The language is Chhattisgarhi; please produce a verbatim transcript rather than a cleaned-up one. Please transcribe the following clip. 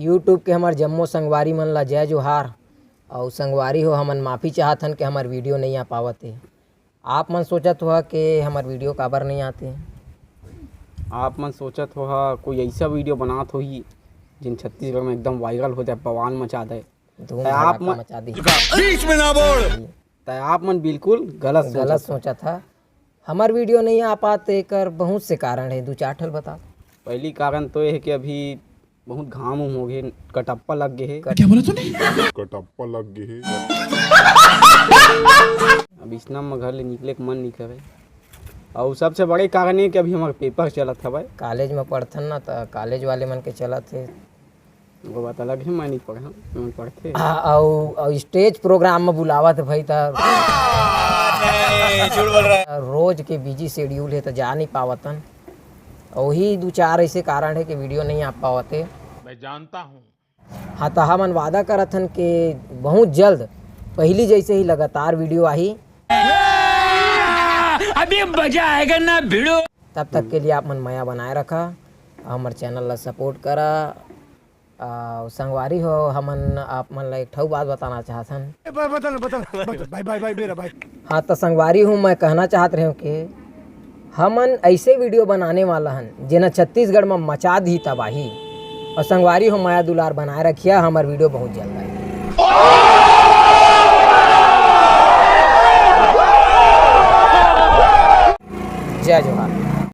YouTube के हमर जम्मो संगवारी मन ला जय जोहार। अउ संगवारी हो, हमन माफी चाहत हन कि हमर video नइ आ पावत हे। आप मन सोचत होहा कि हमर video काबर नइ आते? आप मन सोचत होहा कोई ऐसा video बनात होही, जिन छत्तीसगढ़ में एकदम viral हो जाए, बवाल मचा दे। धूम त आप धड़ाका मन मचा दी। बीच में ना बोल। त आप मन बिल्कुल गलत गलत सोचत हो। सोचत हा। हमर video नइ आ पात, एकर बहुत से कारण हे, दू चार ठन बता। पहली कारण तो ये हे कि अभी बहुत घाम उम हो गे, कटप्पा लग गे हे। क्या बोला तूने? कटप्पा लग गे हे। अब इसना म घर ले निकले के मन नइ करे। अउ सबसे बड़े कारण ये कि अभी हमर paper चलत हवय। College म पढ़थन ना, त college वाले मन के चलत हे। वो बात अलग हे, मैं नइ पढ़ंव, मैं पढ़थे। आ, अउ, अउ stage program म बुलावत हे भाई, त नहीं, झूठ बोल रहा है। रोज के busy schedule हे, त जा नइ पावतन। अउ वही दू चार ऐसे कारण हे कि video नइ आ पावत हे। मैं जानता हूँ। हाँ, त हमन वादा करत हन कि बहुत जल्द पहली जैसे ही लगातार video आही। अभी मजा आएगा ना भिड़ो। तब तक के लिए आप मन मया बनाए रखा, हमर channel ला support करा। आ, संगवारी हो, हमन आप मन ला एक ठऊ बात बताना चाहत हन। ए, ब-, बता ना, बता ना, बता, भाई, भाई, भाई, मेरा भाई। हाँ, त संगवारी हो, मैं कहना चाहत रहेंव कि हमन ऐसे video बनाने वाला हन, जेना छत्तीसगढ़ म मचा दी तबाही। अउ संगवारी हो, मया दुलार बनाए रखिया, हमर video बहुत जल्द आही। जय जोहार।